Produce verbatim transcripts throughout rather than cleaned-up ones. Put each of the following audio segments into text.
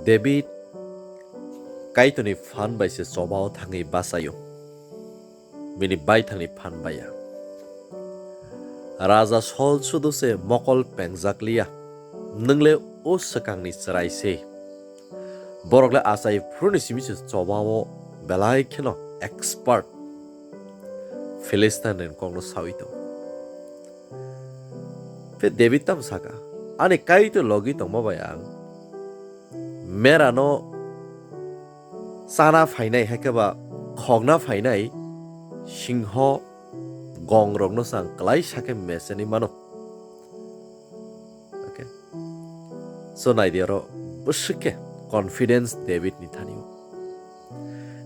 David Kaitorni phan bai se chobao thangwi bachaio. Bini baithangni phan baiya. Raja Saul sudu se mokol pengjak liya. Nwngle o swkangni chwrai se. Borokle achai phuruni simi se chobao belai kheno expert. Philistine ni kokno sawi tongo. Phiya David tamo saka, "Ani Kaitor logi tongma bai ang merano chana phainai, hai khe ba khokna phainai singho gongrokno se ang kwlai sakhe mechenwi mano." Okay. So, naidi oro bwswk khe confidence David ni thani o.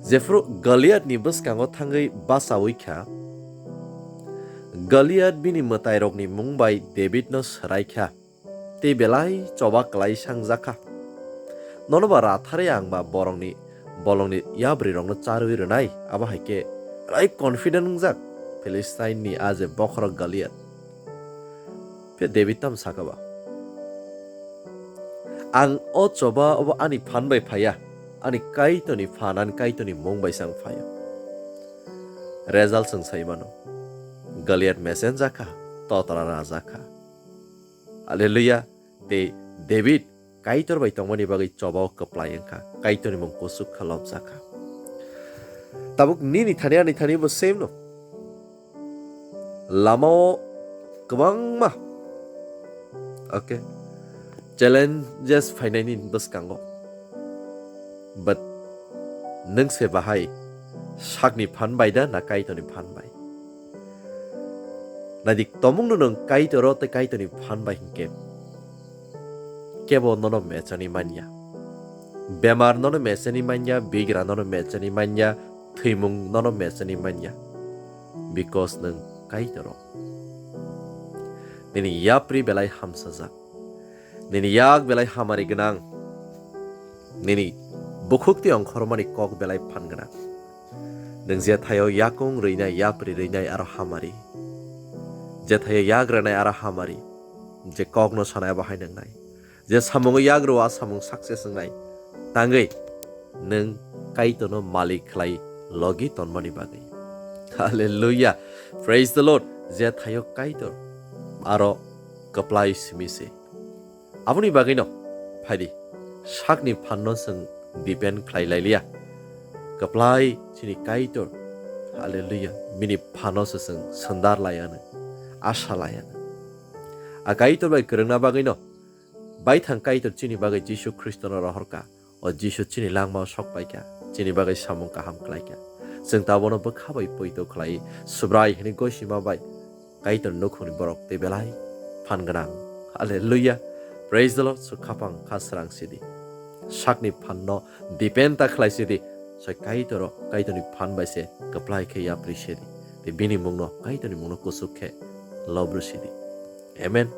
Jephru Goliath ni bwskango thangwi bachawi kha, Goliath bini mwtairokni mung bai David no swrai kha, tei belai choba kwlai sangjak kha. Nono ba ratharwi ang ba borokni, bolongni yaprirokno charwi rwnai, abo hai khe belai confident wngjak Philistine ni a je bokhorok Goliath. Phiya David tamo saka ba, "Ang o choba obo ani phan bai phaiya, ani Kaitorni phan, ani Kaitorni mung bai se ang phaio." Result chwng sai mano, Goliath mechenjak kha, totra rajak kha. Hallelujah! Tei David Kaitor bai tongmani bagwi chobao kwplai wngkha, Kaitorni mung kuchuk kha, lobjak kha. Tabuk nini thani ani thani bo same no. Lamao kwbangma, okay, challenges phainaini bwskango. But nwng se bahai sakni phan bai da na Kaitorni phan bai? Naidi, tomungno nwng Kaitoro tei Kaitorni phan bai hinkhe kebo nono mechani manya. Bemar nono mechani manya, bigra nono mechani manya, thwimung nono mechani manya. Because nwng Kaitoro. Nini yapri belai hamsajak. Nini yak belai hamari gwnang. Nini bukhuk tei ongkhormani kok belai phan gwnang. Nwng je thaio yakung rwinai, yapri rwinai aro hamari. Je thaio yak rwnai aro hamari. Je kokno sanai abo hai nwngnai. Je samungo yak rwo, a samung success wngnai. Tangwi nwng Kaitorno malik khlai logi tonmani bagwi. Hallelujah. Praise the Lord. Je thaio Kaitor aro kwplai simi se. Aboni bagwino phaidi, sakni phanno chwng depend khlai lai liya. Kwplai chini Kaitor. Hallelujah. Bini phanno se chwng swndar lai anw, asa lai anw. A Kaitor bai kwrwngna bagwino baithang Kaitor chini bagwi Jisu Khristono rohorkha. O Jisu chini langmao sok paikha, chini bagwi samung kaham khlaikha. Chwng ta bono bwkha bai poito khlai, Subrai hwnwi gosima bai Kaitor nukhungni borok tei belai phan gwnang. Hallelujah. Praise the Lord. So khapang kha srang sidi. Sakni phanno depend ta khlai sidi. Soi Kaitoro, Kaitorni phan bai se kwplai khe yapri sidi. Tei bini mungno, Kaitorni mungno kuchuk khe lobru sidi. Amen.